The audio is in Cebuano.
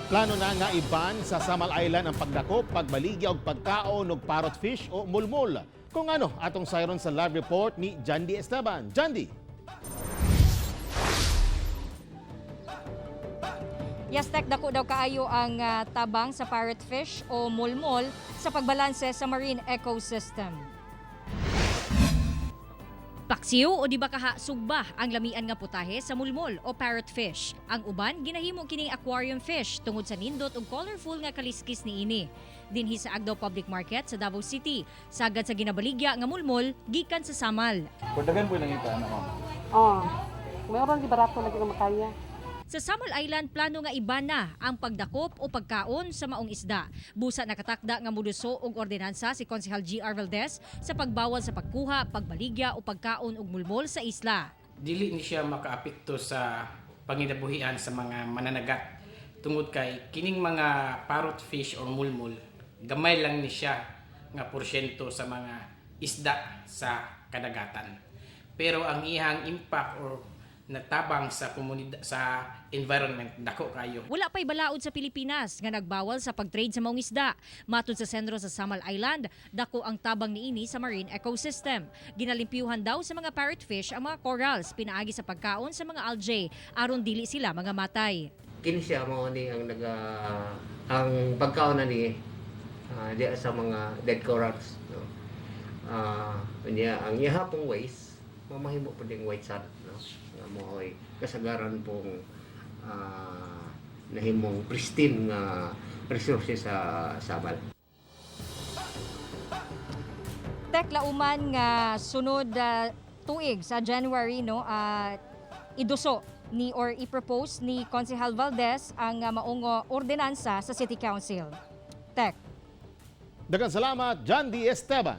Plano na nga i-ban sa Samal Island ang pagdakop, pagbaligya og pagkaon og parrot fish o mulmul. Kung ano, atong sayron sa live report ni Jandy Esteban. Jandy! Yes, Tek, dako daw kaayo ang tabang sa parrot fish o mulmol sa pagbalanse sa marine ecosystem. Paksiw o di ba kaha sugba ang lamian nga putahe sa mulmol o parrot fish. Ang uban ginahimo kining aquarium fish tungod sa nindot ug colorful nga kaliskis niini. Dinhi sa Agdao Public Market sa Davao City, sagad sa ginabaligya nga mulmol gikan sa Samal. Pagdagan po lang ito, ano ma'am? Oh, mayroon di barato lagi nga makaya. Sa Samal Island, plano nga iba na ang pagdakop o pagkaon sa maong isda. Busa nakatakda nga muduso og ordinansa si Konsehal G.R. Valdez sa pagbawal sa pagkuha, pagbaligya o pagkaon og mulmol sa isla. Dili ni siya makaapekto sa panginabuhian sa mga mananagat tungod kay kining mga parrot fish or mulmul, gamay lang ni siya nga porsyento sa mga isda sa kadagatan, pero ang iyang impact or natabang sa komunidad, sa environment, dako kayo. Wala pa'y balaod sa Pilipinas nga nagbawal sa pagtrade sa maong isda. Matud sa sentro sa Samal Island, dako ang tabang niini sa marine ecosystem. Ginalimpyuhan daw sa mga parrot fish ang mga corals pinaagi sa pagkaon sa mga algae aron dili sila mga matay. Kini siya mao ni ang naga ang pagkaon na ni diya sa mga dead corals, no. Niya ang iha pong waste mamahimo po ding white sand, no, nga mao'y kasagaran pong nahimong pristine nga resources sa Samal. Tek, lauman nga sunod tuig sa January, no, iduso ni or i-propose ni Konsehal Valdez ang maong ordinansa sa City Council. Tek. Daghang salamat, Jandy Esteban.